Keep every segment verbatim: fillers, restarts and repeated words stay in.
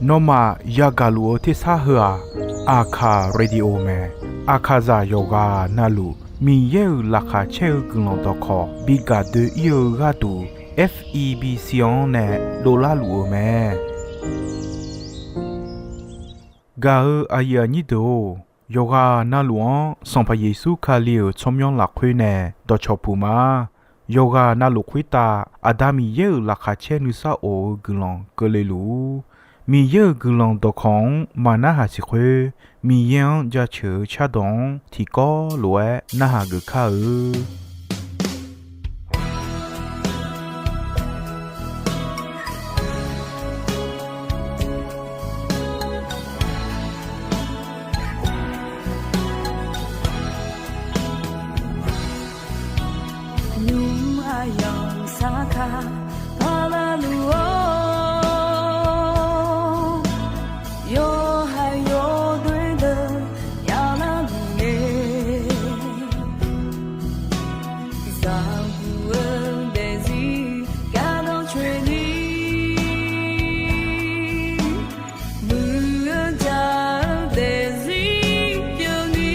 Nawmaf yagaq luf-eu tersar heu-aq, Aqkaq Radio mae. Aqkaqzaq yawqghaq navluf Miqyaer-euq laqkhaq caer-eu guiqlanq dawqkawq bi gaq doe-ir-eu gharduq, F E B C-anr nae dovlar luf-euq mae. Gaq-eu aqyuif aqnyir deuq-or, yawqghaq navluf-anr Sanqpaq Yeqsur Kali-euq tsawrmyanr lafkhoer nae dawqcawq puq ma. Yawqghaq navluf khoertav Aqda Miqyaer-euq laqkhaq caer nuisar of-eu guiqlanq keuvle luf-ur. Miqyaer-euq guiqlanq dawqkawq-anr maqnarhaq siq khoer, Miqyaer-anr jaceuq-eu cardawq-anr tiqkawv lof-aer narhaq geuf kar-eu. Nymq aqyawf saqkaq paqlaq luf-awr, yawqha yawdoer deuq yaqlar luf-eu, zaqguq-eu daefzir gardanr coeni, muiq-eu jaq-eu daefzir pyeufni,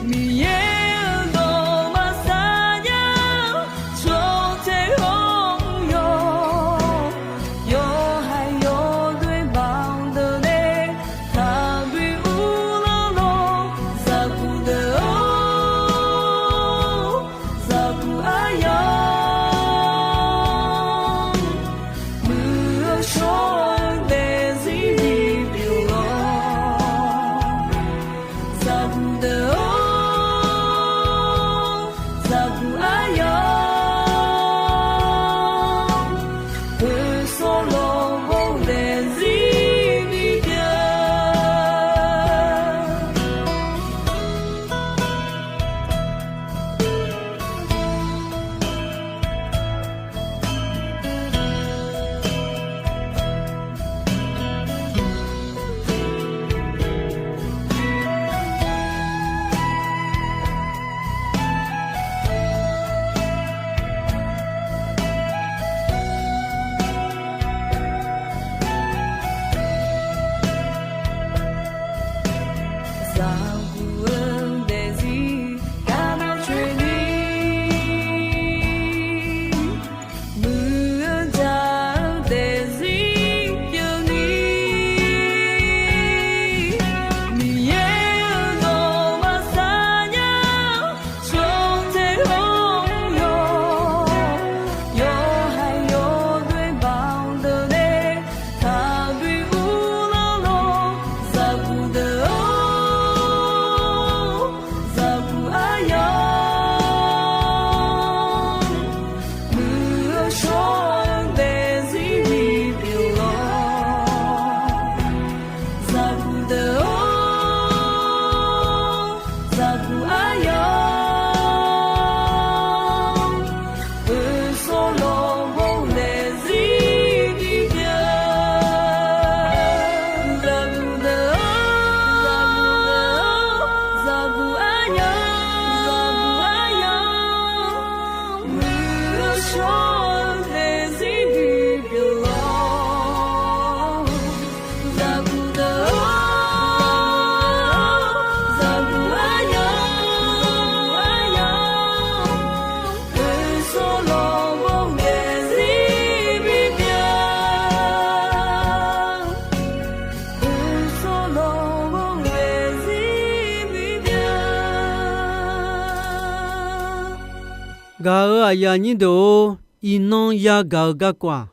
Miqyaer-euq dawq maqsar nya-eu tsawrtae hawr-eu yawq, yawqha yawdoer baqdeuq nae taqbi uvlanr lawr, zaqguq deuq-or, zaqguq aryamq, muiq-eu shawr-eu daefzir bipyeuf lawr, zaqguq deuq-or, zaqguq aryamq, poeqsawr lawq ghov daefzir bipyeuf. Zaqguq-eu daefzir gardanr coeni, muiq-eu jaq-eu daefzir pyeufni, Miqyaer-euq dawq maqsar nya-eu tsawrtae hawr-eu yawq, yawqha yawdoer baqdeuq nae taqbi uvlanr lawr, zaqguq deuq-or, zaqguq aryamq, muiq-eu shawr-eu daefzir bipyeuf lawr, zaqguq deuq-or, zaqguq aryamq, poeqsawr lawq ghov daefzir bipyeuf, zaqguq deuq-or, zaqguq aryamq, zaqguq aryamq, muiq-eu shawr-eu daefzir bipyeuf lawr, zaqguq deuq-or, zaqguq aryamq, zaqguq aryamq, poeqsawr lawq ghov daefzir bipyeuf, poeqsawr lawq ghov daefzir bipyeuf. Gaq-eu aqyuif aqnyir deuq-or, iqnan yagaq-eu garkawv-aq,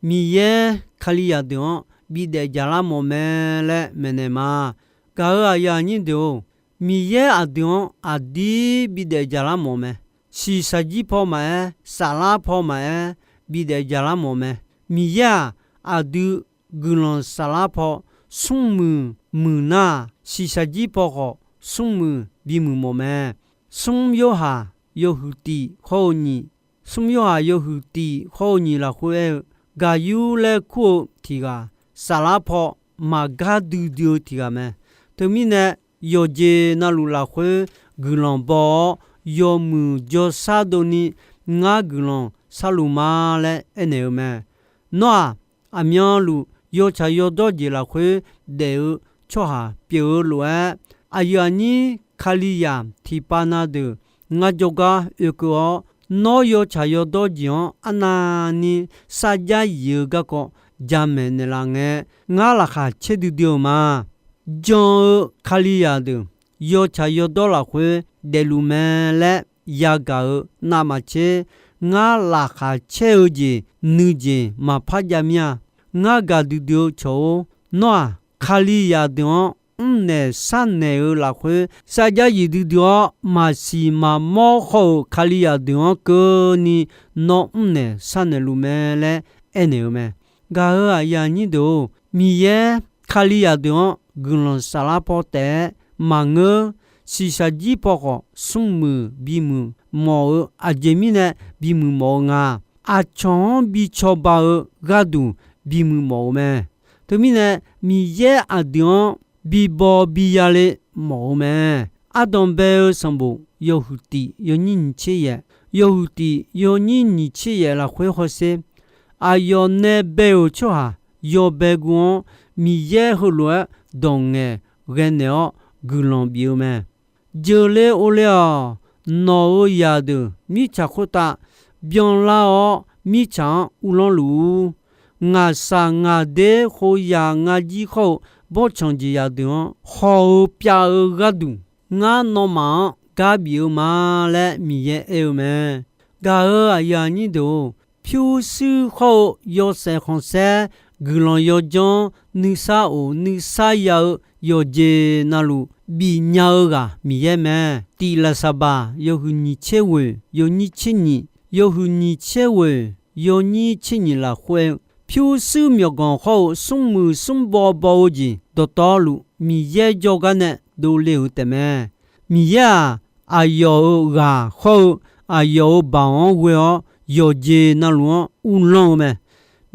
Miqyaer Kalizaq deuq-anr bidaef jaqlar mawf mae laer maeqnaeq ma. Gaq-eu aqyuif aqnyir deuq-or, Miqyaer aqdui-anr aqdir bidaef jaqlar mawf mae. Shiqshaq jir paw maqaer, saflar paw maqaer, bidaef jaqlar mawf mae. Miqyaer-aq, aqdui guiqlanq saflar paw smrmuiq muiq nar-aq, shiqshaq jir paw khawf smrmuiq bimuiq mawf mae. Smr Yorhaq yawhuiq tiq hawr-eu nyiq, smr Yorhaq yawhuiq tiq hawr-eu nyiq lafkhoer aer-eu, gaqyur laer kur-eu tiq ghaq, saflar paw maqgar duidui-eu tiq ghaq mae. Teumirnae, yawqjeq navluf lafkhoer guiqlanq baw-awr, yawmuiq jawrshar dovni ngar guiqlanq sharluf ma laer aernaeq-eu mae. Nawr-aq, aqmyanluf yawtsaq yawdawr jeq lafkhoer daef-eu tsawrhaq pyeuf-eu lof-aer, aqyuif aqnyir Kalizaq tiqpav na deuq ngar jawrgar oekeuv-awr, nawr yawtsaq yawdawr jeq-anr arnavni sarjax yif-eu garkawv jamaeq naeqlaf ngae, ngar laqkhaq caer duidui-euq ma. Jan-eu Kalizaq deuq yawtsaq yawdawr lafkhoer daefluf mae laer yagaq-eu navmaqtser, ngar laqkhaq caer-eu jeq nuijeq maqpar jav mir-a. Ngar gaqdui dui-eu cawq-or, nawr-aq, Kalizaq deuq-anr mrnaeq sharnaeq-eu lafkhoer, sarjax yif duidui-awr maqsiq maqmawr khawr-euq Kalizaq deuq-anr keuvni nawr mrnaeq sharnaeq luf mae laer aernaeq-eu mae. Gaq-euq aqyuif aqnyir deuq-or, Miqyaer Kalizaq deuq-anr guiqlanq saflar paw taef-aer maqngeur. Shiqshaq jir paw khawf smrmuiq bimuiq mawf-eu, aqjeq mirnae bimuiq mawf-eu nga. Aqcawq-anr bi cawba-eu gharduq bimuiq mawf-eu mae. Teumirnae, Miqyaer aqdui-anr bibaw biyale mawf-eu mae. Ardanq bae-eu sanqbof yawhuiq tiq yawnyir nyiq tser yaef, yawhuiq tiq yawnyir nyiq tser yaef lafkhoer hawsher. Aqyawf nae bae-euq tsawrhaq yawbae guv-anr Miqyaer heulof-aer dawq ngaeq ghae naeq-awr guiqlanq bif-eu mae. Jeuqle ovle-awq. Nawq-euq zaqdeuq mirtsaq khoertav byanlar-awr, mirtsaq-anr uvlanr luf-ur. Ngaqshaq ngaqder khoeryaq ngar jir khawr-eu bawrtsanq jeqzaq deuq-anr haw-eu pyav-eu gharduq, ngar nawmaf-anr gar bif-eu ma laer Miqyaer aer-eu mae. Gaq-euq aqyuif aqnyir deuq-or, pyurshuir khawr-eu yawshaef khanqsaer guiqlanq yawdzanr nuisar of nuisar ya-eu yawqjeq navluf bifnya-eu ghaq Miqyaer mae. Tiq Laqsaqbaq yawhuiq nyiq tser ghoeq yawnyir tser nyiq, yawhuiq nyiq tser ghoeq yawnyir tser nyiq lafkhoer, pyurshuir myawqganq khawr-eu smrmuiq smrbaw baw-eu jeq dawqtawvluf Miqyaer jawrgar nae dovle-euq taefmae. Miqyaer-aq, aqyawf-euq ghaq khawr-eu aqyawf-euq baoq-anr ghoe-awr yawqjeq navluf-anr uvlanr-eu mae.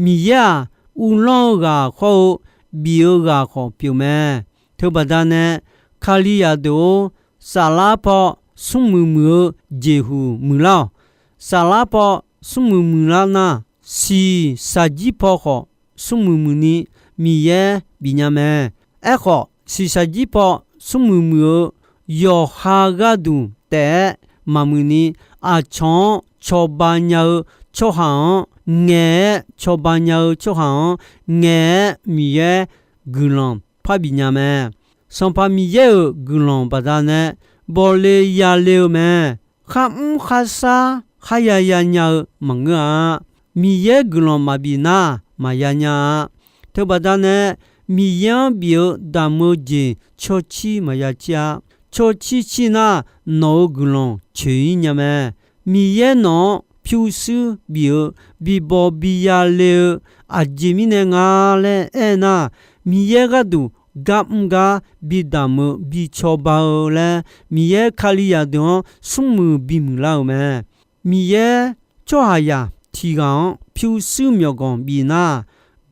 Miqyaer-aq, uvlanr-eu ghaq khawr-eu bif-eu ghaq khawf pyeufmae. Teubaqda nae, Kalizaq deuq-or, saflar paw smrmuiq muiq-eu jeqhuq muiqlar-awq. Saflar paw smrmuiq muiqlar nar, shiqshaq jir paw khawf smrmuiq muiqni Miqyaer bifnya mae. Aerkhawf, shiqshaq jir paw smrmuiq muiq-eu yawqha gharduq taef-aer maqmuiqni, aqcawq-anr cawba nya-eu tsawrhaq-anr ngaeq-aer cawba nya-eu tsawrhaq-anr ngaeq-aer Miqyaer guiqlanq parbif nya mae. Sanqpaq Miqyaer-euq guiqlanq baqdanae bawle yale-eu mae. Kharmr kharshar kharya yanya-eu maqngeur-a. Miqyaer guiqlanq maqbif nar maqya nya-a. Teubaqda nae Miqyaer-anr bif-eu damq-eu jeq cawcir maqya cir-a. Cawcir cir nar nawq-euq guiqlanq coeq-ir nya mae. Miqyaer nawq-anr pyurshuir bif-eu bibaw biya le-eu aqjeq mirnae nga laer aer nar, Miqyaer gharduq gar mr gar bidamq-eu bicawba-eu laer Miqyaer Kalizaq deuq-anr smrmuiq bimuiq lar-euq mae. Miqyaer tsawrhaqzaq tiq ghaq-anr pyurshuir myawqganq bif nar,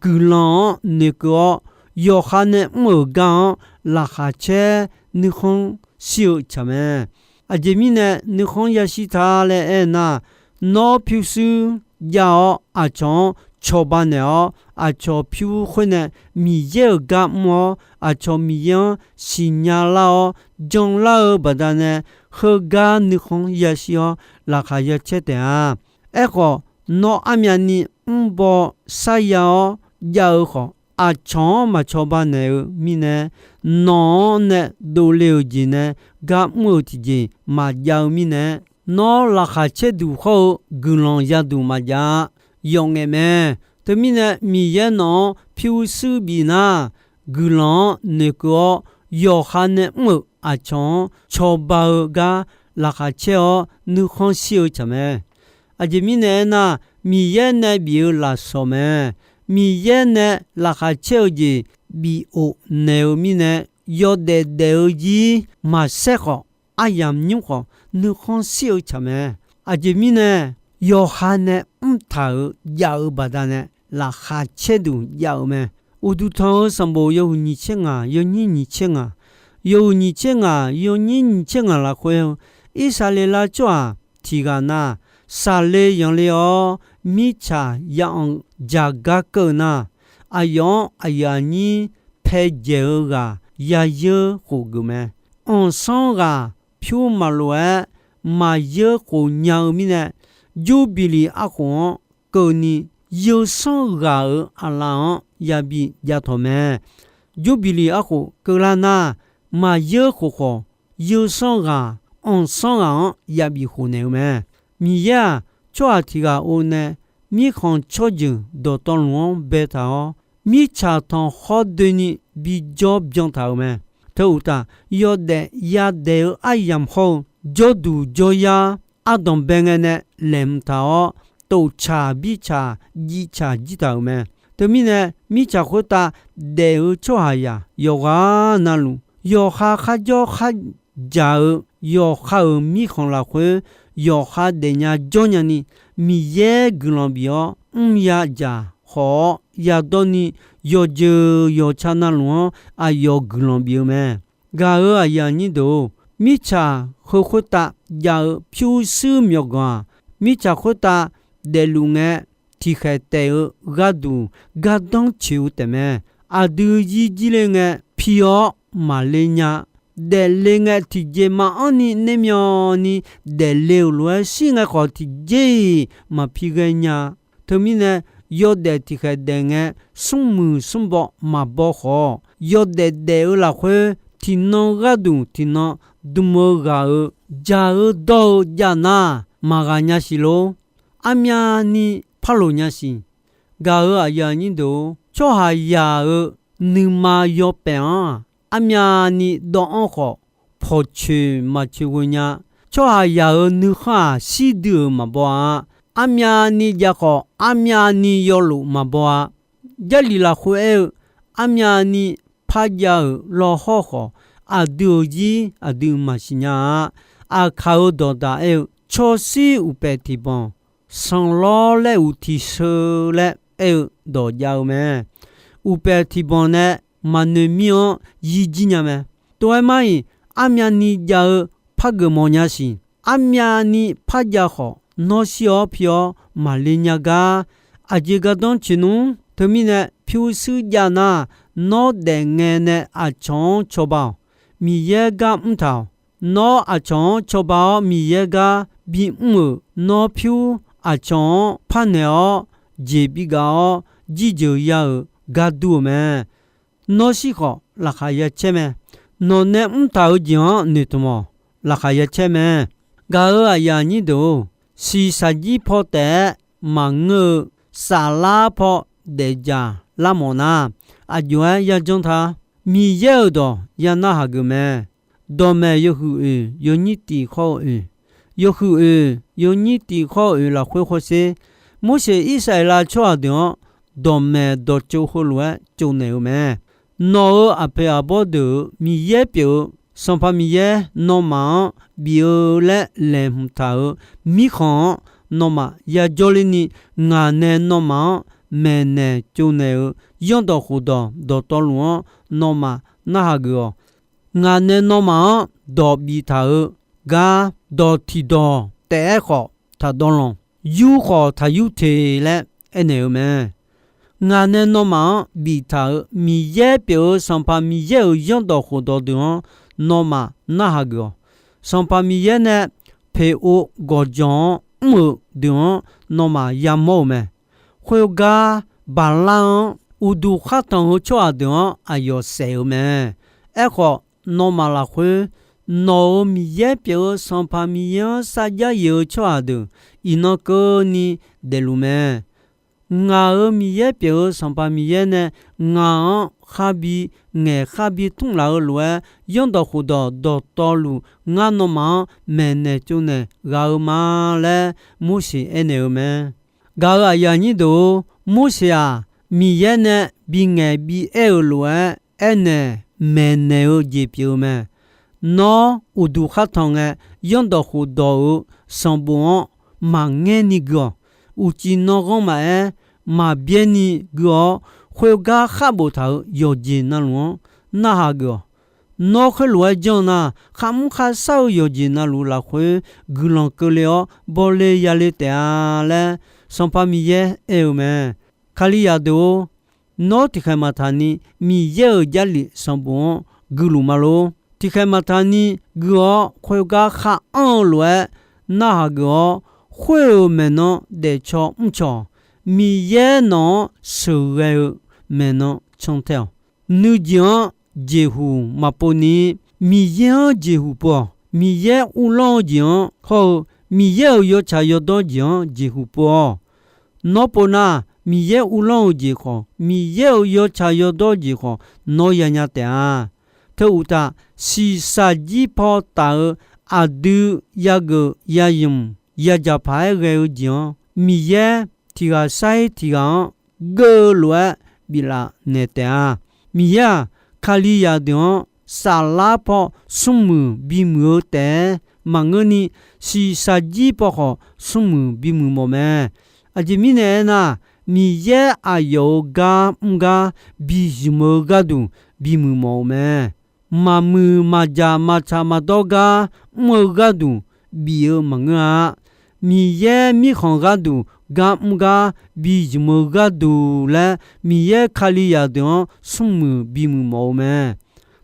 guiqlanq-anr noeqkeuv-awr yawqha nae mr-euq gar-anr laqkhaq caer nuikhanr shir-eu tsaq mae. Aqjeq mirnae nuikhanr yashir ta laer aer nar, nawr pyurshuir jav-awr aqcawq-anr cawba naeq-awr aqcawq pyur khoer nae Miqyaer-euq gar mr-awr aqcawq Miqyaer-anr siqnya lar-awr janlar-eu baqdanae heugar nuikhanr yashir-awr laqkhaq ya caer taef-a. Aerkhawf, nawr armyavni mrbaw sarya-awr jav-eu khawf, aqcawq-anr maqcawba naeq-eu mirnae, nawq-anr nae dovle-euq jeq nae gar mr-euq tiqjeq maqjav-eu mirnae, nawr laqkhaq caerduq hawr-eu guiqlanq yaduq maqjav-a. Yawf ngaef mae. Teumirnae Miqyaer nawq-anr pyurshuir bif nar, guiqlanq-anr noeqkeuv-awr yawqha nae mr-euq aqcawq-anr cawba-eu gar laqkhaq caer-awr nuikhanr shir-eu tsaq mae. Aqjeq mirnae aernar, Miqyaer nae bif-eu lafsawq mae. Miqyaer nae laqkhaq caer-eu jeq bif of naeq-eu mirnae, yawdaef daef-eu zir maqsaer khawf, aryamq nymr khawf nuikhanr shir-eu tsaq mae. Aqjeq mirnae, yawqha nae mrtaq-euq jav-eu baqdanae laqkhaq caerduq jav-eu mae. Uqduq tanq-eu sanqbof yawhuiq nyiq tser ngaq yawnyir nyiq tser ngaq, yawhuiq nyiq tser ngaq yawnyir nyiq tser ngaq lafkhoer-eu, Irsaqleqlav tsawrhaq tiq ghaq nar, saqle yanqle-awr, mirtsaq ya anq jaqgar keuv-eu nar, aqyawf-anr aqyuif aqnyir paedzaeq-eu ghaq yayeur khof geuf mae. Anqsanr ghaq pyur maqlof-aer maqyeur khof nya-eu mirnae, Jurbiqliq arkhof-anr keuvni, yeusanr ghaq-euq aqlaf-anr yabi jav tawq mae. Jurbiqliq arkhof keuvlar nar, maqyeur khof khawf, yeusanr ghaq, anqsanr ghaq-anr yabif khof naeq-eu mae. Miqyaer-aq, tsawrhaq tiq ghaq o nae mirkhanq tsawrjeuq dawqtawvluf-anr baetaq-awr, mirtsaq tanqkhawr doeni bijawr byan taq-euq mae. Teu uqtaf, yawdaef yadaef-eu aryamq hawr-eu, jawrduq jawryar ardanqbae ngae nae laeqhmq taq-awr, toftsaq birtsaq jivtsaq jir taq-euq mae. Teumirnae, mirtsaq khoertav daef-eu tsawrhaqzaq yawqghaq navluf, yawqha kharjawr kharjaq-eu yawqha-euq mirkhanq lafkhoer, yawqha daefnya jawrnya ni, Miqyaer guiqlanq bif-awr mr yadzaq khawf-awr yadawr ni, yawqjeuq yawqtsa navluf-anr aqyawf guiqlanq bif-eu mae. Gaq-euq aqyuif aqnyir deuq-or, mirtsaq heu khoertav jav-eu pyurshuir myawqganq-aq, mirtsaq khoertav daefluf ngae, tiqkhaeq taef-eu gharduq gardanr coeq-eu taefmae. Aqdui zir jir le ngae, pi-awr maqle nya. Daefle ngae, tiqjeq maqanr ni nermyan ni daefle-euq lof-aer shir ngae khawf, tiqjeq-iq maqpi ghae nya. Teumirnae, yawdaef tiqkhaeq daef ngae, smrmuiq smrbaw maqbaw khawf, yawdaef daef-eu lafkhoer tiqnan gharduq tiqnan dm-eu ghaq-euq jaq-eu dawr-eu jav nar, maqghaq nya siq lor. Armyavni parloq nya siq. Gaq-euq aqyuif aqnyir deuq-or, tsawrhaqzaq-euq nuima yawpaef-anr-aq, armyavni dawvanr khawf, pawqcoeq maqcoeq ghoe nya. Tsawrhaqzaq-euq nuikhanr-aq, shirduq-euq maqbaw-a. Armyavni jav khawf, armyavni yawlof maqbaw-a. Jarlif lafkhoer aer-eu, armyavni parjav-euq lawhawr khawf, aqdui-euq zir aqdui maqsiq nya-a. Aqkaq-euq dawqdaq aer-eu, tsawrshir uqpaeq tiqbanq, sanqlawr laer uq tiqsheu laer aer-eu dawq jav-eu mae. Uqpaeq tiqbanq nae maqnoeq mir-anr yir jir nya mae. Tov-aer mar-iq, armyavni jav-eu par geufmawf nya siq. Armyavni par jav khawf, nawr shir-awr pi-awr maqle nya gar. Aqjeq gardanr coeq nmr. Teumirnae, pyurshuir jav nar, nawr daef ngae nae aqcawq-anr cawba-awq. Miqyaer gar mr taq-awq. Nawr aqcawq-anr cawba-awr Miqyaer gar bimr-euq nawr pyur aqcawq-anr parnaeq-awr jeq bigaf-awr jirjeuq ya-euq gar dur-eu mae. Nawr shir khawf, laqkhaq ya caer mae. Nawq nae mr taq-eu jeq-anr noeqtmq-awq. Laqkhaq ya caer mae. Gaq-euq aqyuif aqnyir deuq-or, shiqshaq jir paw taef-aer maqngeur-eu, saflar paw daefdzaq lar mawf nar, aqjox-aer yajanr ta. Miqyaer-euq dawq ya narhaq geuf mae. Dawqmaeq yawhuiq oeq yawnyir tiq khawr-eu oeq, yawhuiq oeq yawnyir tiq khawr-eu oeq lafkhoer hawsher. Morseq Irsaqleqlav tsawrhaq deuq-anr dawqmaeq dawqtsov heulof-aer tsovnaeq-eu mae. Nawq-euq aqpoeq aqbawr deuq-euq Miqyaer pyeuf-eu Sanqpaq Miqyaer nawmaf-anr bif-eu laer laeqhmq taq-euq mirkhanq-anr nawmaf yajawr lerni, ngaq nae nawmaf-anr maeqnaeq tsovnaeq-euq zanrdawq khofdawq dawqtawvluf-anr nawmaf narhaq geuf-awq. Ngaq nae nawmaf-anr dawq biftaq-eu gar, dawq tiqdawq taef-aer khawf taqdawvlanq, yur khawf taqyur te laer aernaeq-eu mae. Ngaq nae nawmaf-anr biftaq-euq Miqyaer pyeuf-eu Sanqpaq Miqyaer-euq zanrdawq khofdawq deuq-anr nawmaf narhaq geuf-awq. Sanqpaq Miqyaer nae peqov gawqjawq-anr mr-euq deuq-anr nawmaf yamawr-eu mae. Khoergar, Baqlar-anr uqduq khartanq-eu tsawrhaq deuq-anr aqyawf saef-eu mae. Aerkhawf, nawmaf lafkhoer nawq-euq Miqyaer pyeuf-eu Sanqpaq Miqyaer-anr sarjax yif-eu tsawrhaq deuq iqnan keuvni daefluf mae. Ngaq-euq Miqyaer pyeuf-eu Sanqpaq Miqyaer nae ngaq-anr kharbi ngaeq kharbi tmr laf-eu lof-aer, zanrdawq khofdawq dawqtawvluf ngar nawmaf-anr maeqnaeq tsovnaeq ghaq-eu ma laer Morseq aernaeq-eu mae. Gaq-euq aqyuif aqnyir deuq-or, Morseq-aq, Miqyaer nae bingaeq bi aer-eu lof-aer aernaeq maeqnaeq-eu jeq pyeuf-eu mae. Nawr uqduq khartanq ngae, zanrdawq khofdawq-euq sanqbof-anr maqngaer ni gui-awq. Uqcif nanghanr maqaer, maqbyaer ni gui-awr, khoergar khar boftaq-euq yawqjeq navluf-anr narhaq geuf-awq. Nawr khoerlof-aer janr nar, kharmr kharshar-eu yawqjeq navluf lafkhoer guiqlanq keuvle-awr bawle yale taef-a laer, Sanqpaq Miqyaer aer-eu mae. Kalizaq deuq-or, nawr tiqkhaeq maqtaq ni Miqyaer-euq Jarlif sanqbof-anr guiluf ma lor. Tiqkhaeq maqtaq ni gui-awr khoergar khar anr-eu lof-aer narhaq geuf-awr, khoer-euq maeqnan daefcaw mrcaw-awq. Miqyaer nawq-anr sheuqghae-eu maeqnan cantae-awq. Nuijeq-anr jeqhuq maqpov ni, Miqyaer-anr jeqhuq pov-awq. Miqyaer uvlanr-eu jeq-anr hawr-eu Miqyaer-euq yawtsaq yawdawr jeq-anr jeqhuq pov-awq. Nawr pov nar, Miqyaer uvlanr-eu jeq khawf, Miqyaer-euq yawtsaq yawdawr jeq khawf, nawr yanya taef-a. Teu uqtaf, shiqshaq jir paw taf-eu aqdui yageuf yazmq yadzaq paq-aer ghae-eu jeq-anr, Miqyaer tiq ghaq sar-ir tiq ghaq-anr geur-eu lof-aer biflaf naeq taef-a. Miqyaer-aq, Kalizaq deuq-anr saflar paw smrmuiq bimuiq-eu taef-aer maqngeurni, shiqshaq jir paw khawf smrmuiq bimuiq mawf mae. Aqjeq mirnae aernar, Miqyaer aqyawf-euq gar mr gar bizmq-eu gharduq bimuiq mawf-eu mae. Maqmuiq maqjaq maqtsaq maqdawr gar mr-eu gharduq bif-eu maqngeur-a. Miqyaer mirkhanq gharduq gar mr gar bizmq-eu gharduq laer, Miqyaer Kalizaq deuq-anr smrmuiq bimuiq mawf-eu mae.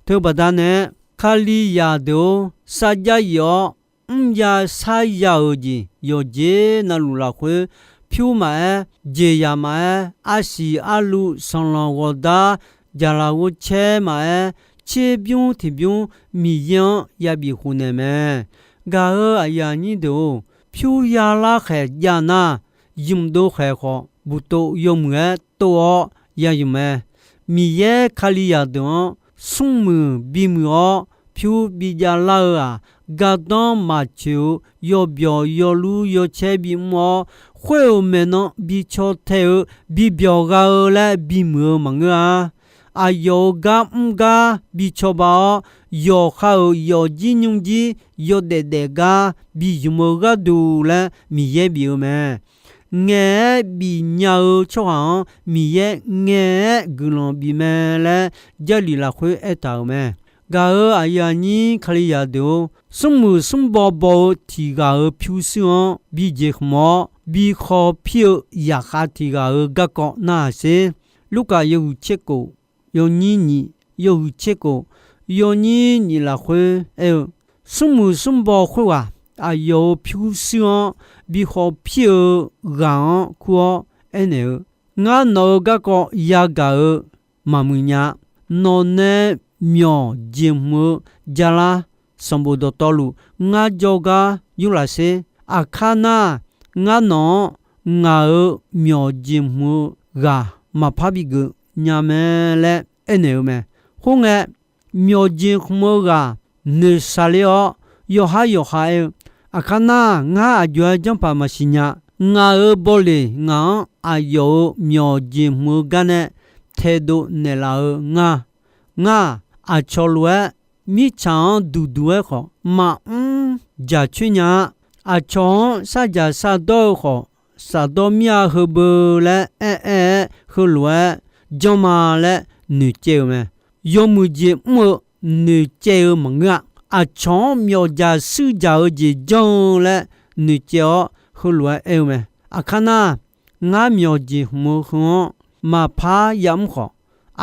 Teubaqda nae-aer, Kalizaq deuq-or, sarjax yif-awr mrya sarya-euq jeq yawqjeq navluf lafkhoer, pyur maqaer, jeqzaq maqaer, arsiq arluv sanqlanq ghawqdar, jaqlaf ghovcaer maqaer, tserbymr tiqbymr Miqyaer-anr yabif khofnaeq mae. Gaq-eu aqyuif aqnyir deuq-or, pyur yalar khaeq jav nar, zmqdov khaeq khawf buqtov yawmuiq-aer tov-awr yazmq mae. Miqyaer Kalizaq deuq-anr smrmuiq bimuiq-awr pyur bijav lar-eu-aq, gardanr maqtsoeq-eu yawbyawq yawlur yawcaer bimr-awr, khoer-euq maeqnan bicaw tae-eu bibyawq gha-eu laer bimuiq-eu maqngeur-a. Aqyawf-euq gar mr gar bicawba-awr, yawqha-euq yawfjir nymrjir yawdaef daef gar bizmq-eu gharduq laer Miqyaer bif-eu mae. Ngaeq-aer bifnya-eu tsawrhaq-anr Miqyaer ngaeq-aer guiqlanq bif mae laer Jarlif lafkhoer aertaq-euq mae. Gaq-eu aqyuif aqnyir Kalizaq deuq-or, smrmuiq smrbaw baw-eu tiq ghaq-euq pyurshuir-anr bijeq khmq-awr, bi khawpir-eu zaqkhav tiq ghaq-euq garkawv narhaq sher. Lurkaf yawhuiq tser kof, yawnyir nyiq, yawhuiq tser kof, yawnyir nyiq lafkhoer aer-eu, smrmuiq smrbaw khoerghaq aqyawf-euq pyurshuir-anr bi khawpir-eu ghaq-anr kur-awr aernaeq-eu, Ngar nawq-euq garkawv yagaq-eu maqmuiq nya. Nawq nae myawq jeqhmq-eu jalar sanqbof dawqtawvluf ngar jawrgar yurlaf sher. Aqkar nar, ngar nawq-anr ngaq-euq myawq jeqhmq-eu ghaq maqpar bigeuf nya mae laer aernaeq-eu mae. Khoerngae, myawq jeqhmq-eu ghaq noeqshaq ler-awr, yawqhar yawqha aer-eu, Aqkar nar, ngar aqjox-aer janrpaq maqsiq nya. Ngaq-euq bawleq ngaq-anr aqyawf-euq myawq jeqhmq-eu gar nae taedov naeqlaf-eu nga. Ngar aqcawq lof-aer mirtsaq-anr duqduq-aer khawf maqmr jaqcoer nya-a. Aqcawq-anr sarjaq sardawr-eu khawf, shafdawr mir-a heubeu laer aer-aer-aer heulof-aer janr ma laer noeqcaev-eu mae. Yawmuiq jeq mr-eu noeqcaev-eu maqngeur-a. Aqcawq-anr myawqjaq shuirjaq-eu jeq janr-eu laer noeqcaev-awr heulof-aer aer-eu mae. Aqkar nar, ngar myawq jeqhmq-eu heu-anr maqpar yamr khawf,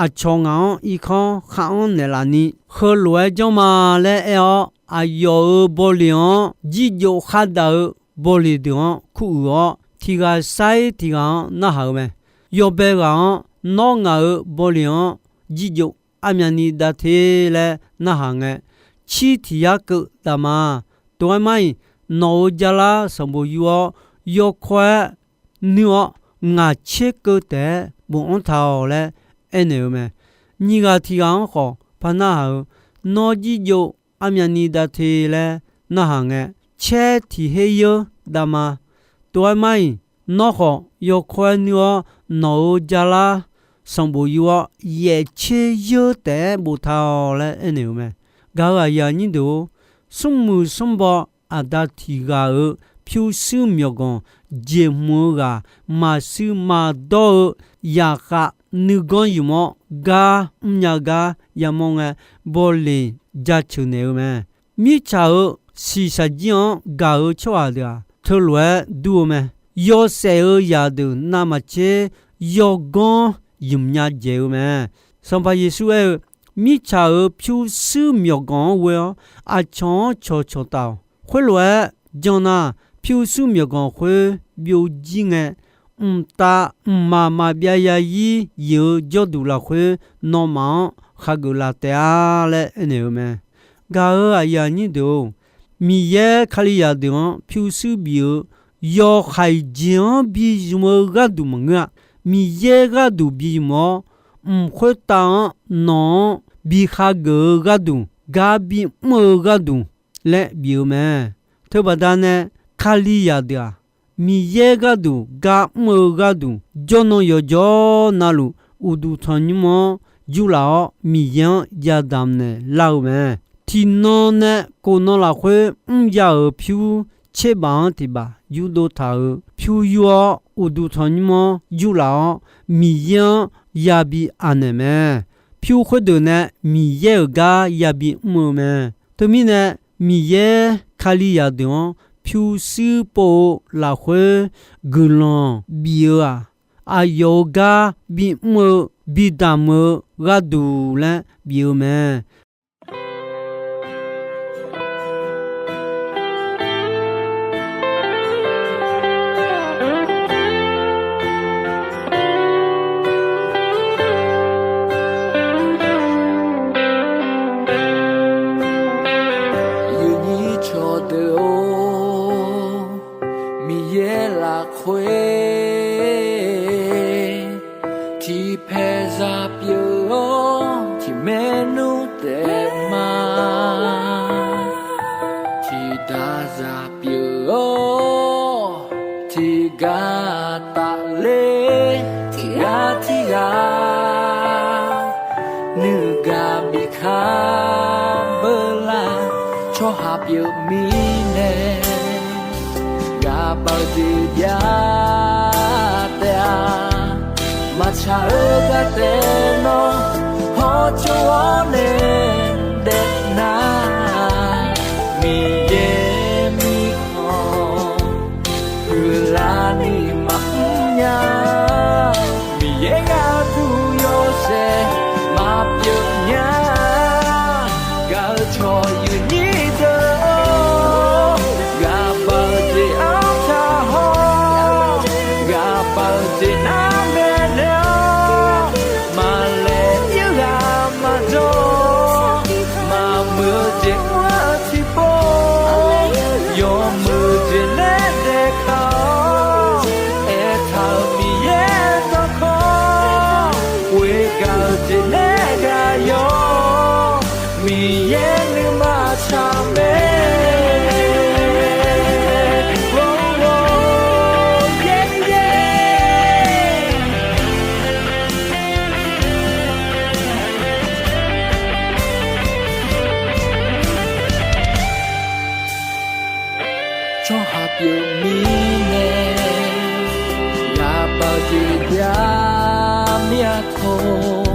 aqcawq ngaq-anr irkanr khar-anr naeqlaf ni heulof-aer janr ma laer aer-awr, aqyawf-euq bawleq-anr jirjov khar daf-eu bawleq deuq-anr kuruiq-awr, tiq ghaq sar-ir tiq ghaq-anr narhaq-eu mae. Yawbae ghaq-anr, Nawr ngaq-euq bawleq-anr jirjov armyavni dav te laer narhaq ngae, cir tiq yar keuv daf ma. Tov-aer mar-iq, nawq-euq jalar sanqbof yur-awr, yawkawr-aer nuir-awr, ngaq tser keuv taef-aer bofanr taq-awq laer aernaeq-eu mae. Nyiq ghaq tiq ghaq-anr khawf par narhaq-eu, Nawr jirjov armyavni dav te laer narhaq ngae, caer tiq her yeur dav ma. Tov-aer mar-iq, nawr khawf yawkawr-aer nuir-awr, nawq-euq jalar sanqbof yur-awr, yaef tser yeur taef-aer boftaq-awq laer aernaeq-eu mae. Gaq-eu aqyuif aqnyir deuq-or, smrmuiq smrbaw aqda tiq ghaq-euq pyurshuir myawqganq jeqhmq-eu ghaq maqshuir maqdawr-eu zaqkhav nuiganr ymq-awr gar mrnya gar yamawr ngae, bawleq jaceuq naeq-eu mae. Mirtsaq-euq shiqshaq jir-anr gaq-eu tsawrhaq deuq-aq, teulof-aer dur-eu mae. Yawshaef-euq zaqdeuq navmaqtser yawganr ymq nya dzaeq-eu mae. Sanqpaq Yeqsur aer-eu, Mirtsaq-euq pyurshuir myawqganq-anr ghoe-awr, aqcawq-anr cawqcawq taf-awq. Khoerlof-aer jan nar, pyurshuir myawqganq khoer byovjir ngae, mqtav mqmaq maqbyav yazir yif-eu jawrduq lafkhoer nawmaf-anr khageuf laf taef-a laer aernaeq-eu mae. Gaq-euq aqyuif aqnyir deuq-or, Miqyaer Kalizaq deuq-anr pyurshuir bif-eu yawhaiq jeq-anr bi zmq-eu gharduq maqngeur-a. Miqyaer gharduq bi zmq-awr, mq khoertav-anr nawq-anr bi khageuf-eu gharduq, gar bi mr-eu gharduq laer bif-eu mae. Teubaqda nae, Kalizaq deuq-aq, Miqyaer gharduq gar mr-eu gharduq, jawrnan yawqjawr navluf uqduq tanqnymr-anr jurlaf-awr, Miqyaer-anr yadamq naeq lar-eu mae. Tiqnan nae kof nan lafkhoer mrya-euq pyur tserbaf-anr tiqbaf yurdov taq-euq pyur yur-awr, uqduq tanqnymr-anr jurlaf-awr, Miqyaer-anr yabi anaeq mae. Pyur khoerdeuq nae Miqyaer-euq gar yabi mr-eu mae. Teumirnae, Miqyaer Kalizaq deuq-anr pyurshuir pov-eu lafkhoer guiqlanq bif-eu-aq, aqyawf-euq gar bimr-eu bidamq-eu gharduq laer bif-eu mae. Yawnyir cawqdeuq-or, Miqyaer lafkhoer tiqpaeq zaq pyeuf-awr, tiqmaer nmr taef ma. Tiqdaq zaq pyeuf-awr, tiqgar tafler, tiqghaq tiqghaq nuigaq bikar beular, tsawrhaq pyeuf mirnae ghaqbav-eu jeq jav taef-a. Maqtsaq-eu gar taef nawr hawtsov-awr nae daef nar, Miqyaer mirkhanq huiqlar ni maqmr nya. Miqyaer gharduq yawshaef maqpyeuf nya. Gaq-eu cawq yawnyir deuq-or, ghaqbav-eu jeq artaq haw, ghaqbav-eu jeq nar maeqnaeq-awr, maqlaeq ir ghaq maqjawr, maqmuiq-eu jeq mr-eu tiqpov, yawmuiq jeq nae daeqkaq-awr, aertaq-euq Miqyaer dawqkawq, ghoegaq-eu jeq nae ghaq yawq, Miqyaer nuima tsaq mae. Tsawrhaq pyeuf mirnae ghaqbav-eu jeq jav mir-a tawq.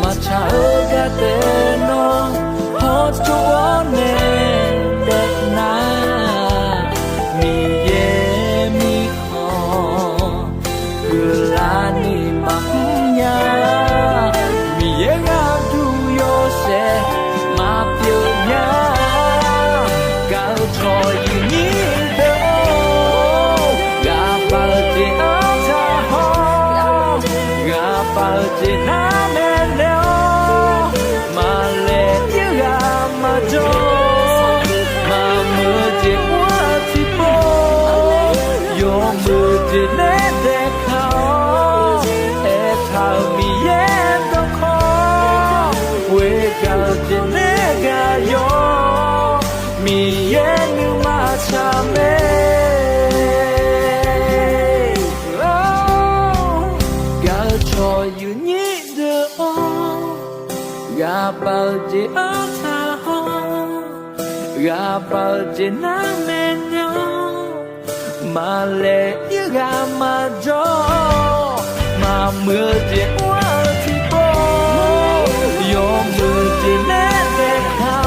Maqtsaq-eu gar taef nawr hawtsov-awr nae daef nar, Miqyaer mirkhanq huiqlar ni maqmr nya. Miqyaer gharduq yawshaef maqpyeuf nya. Gaq-eu cawq yawnyir deuq-or, ghaqbav-eu jeq artaq haw, ghaqbav-eu jeq nar maeqnaeq-awr, maqlaeq ir ghaq maqjawr, maqmuiq-eu jeq mr-eu tiqpov, yawmuiq jeq nae daeqkaq-awr, aertaq-euq Miqyaer dawqkawq, ghoegaq-eu jeq nae ghaq yawq, Miqyaer nuima tsaq mae. Gaq-eu cawq yawnyir deuq-or, ghaqbav-eu jeq artaq haw, ghaqbav-eu jeq nar maeqnaeq-awr, maqlaeq ir ghaq maqjawr, maqmuiq-eu jeq mr-eu tiqpov, yawmuiq jeq nae daeqkaq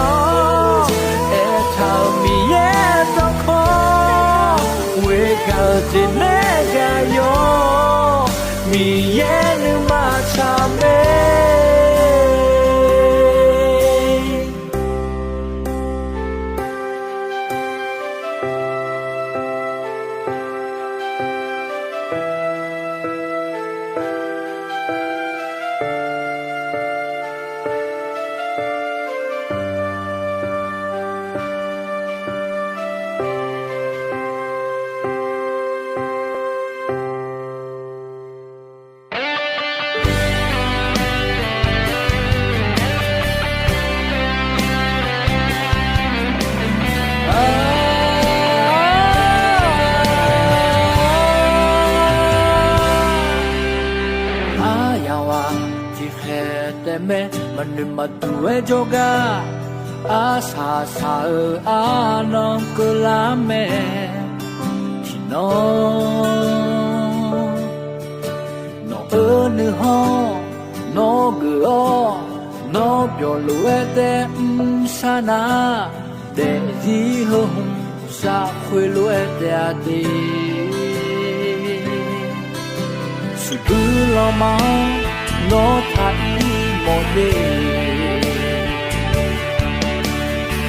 Nuima duq-aer jawrgar arsaq saq-eu arnan keuvlar mae. Tiqnan nawq-eu nuihanr nawr geuf-awr, nawr byawq lof-aer taev mr sar nar, daefzir heu hmq sar khoerlof-aer taev-a de. Siqbuir lanma-anr nawr taq ir mawf-eu,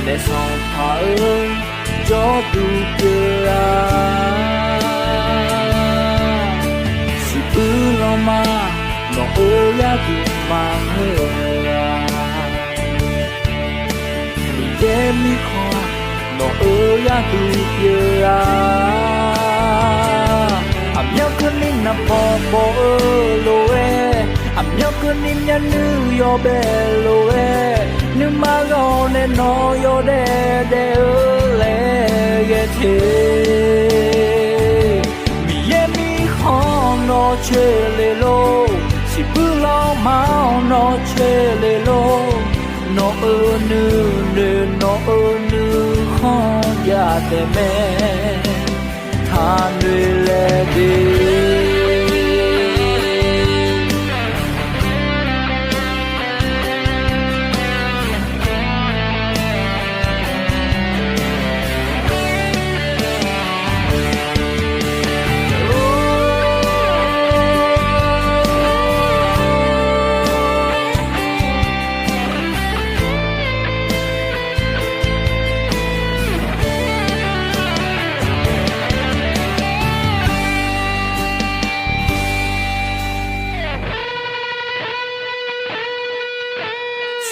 naef sanqpaq-eu jawrduq pyeuf-a. Siqbuir lanma nawq-eu gharduq maqngeur-a. Miqyaer mirkhanq nawq-eu gharduq pyeuf-a. Aqmyanluf keuvni naqbawq bawq-eu lof-aer, aqmyanluf keuvni myavnuiv yawbae lof-aer, nuima ghawq nae nawq yawdaef daef-eu laer ghae te. Miqyaer mirkhanq nawr coer le lor, siqbuir lanma-anr nawr coer le lor. Nawq-eu nuinoeq nawq-eu nuikhanr jav taef mae, taqnoeq laeq de.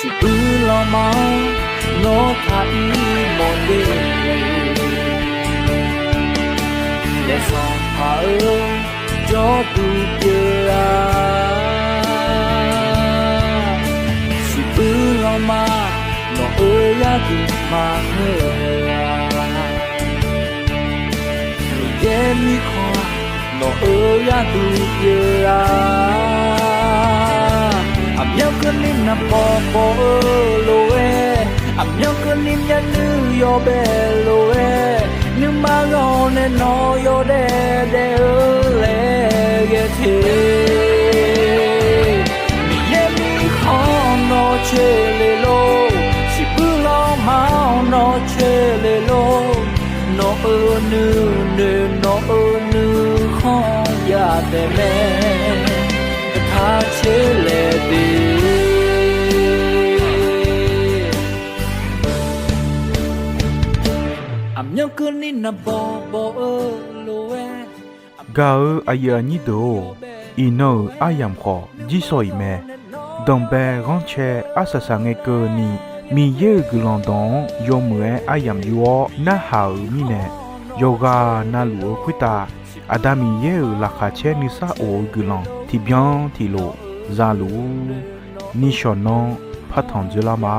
Siqbuir lanma-anr nawr taq ir mawf de. Naef sanqpaq-eu jawrduq pyeuf-a. Siqbuir lanma nawq-eu gharduq maqngeur-a. Miqyaer mirkhanq nawq-eu gharduq pyeuf-a. Aqmyanluf keuvni naqbawq bawq-eu lof-aer, aqmyanluf keuvni myavnuiv yawbae lof-aer, nuima ghawq nae nawq yawdaef daef-eu laer ghae te. Miqyaer mirkhanq nawr coer le lor, siqbuir lanma-anr nawr coer le lor. Nawq-eu nuinoeq nawq-eu nuikhanr jav taef mae, taq coer laeq de. Aqmyanluf keuvni naqbawq bawq-eu lof-aer, gaq-eu aqyuif aqnyir deuq-or, iqnan-euq aryamq khawf jirsawq iq mae. Danqbae ghanrcae arsaq saq ngae keuvni, Miqyaer-euq guiqlanq dawq-anr yawmuiq-aer aryamq yur-awr narhaq-euq mirnae, yawqghaq navluf-eu khoertav Aqda Miqyaer-euq laqkhaq caer nuisar of-eu guiqlanq tiqbyan tiqlof za luf-ur. Nishawq nanr partanq dzoerlar ma.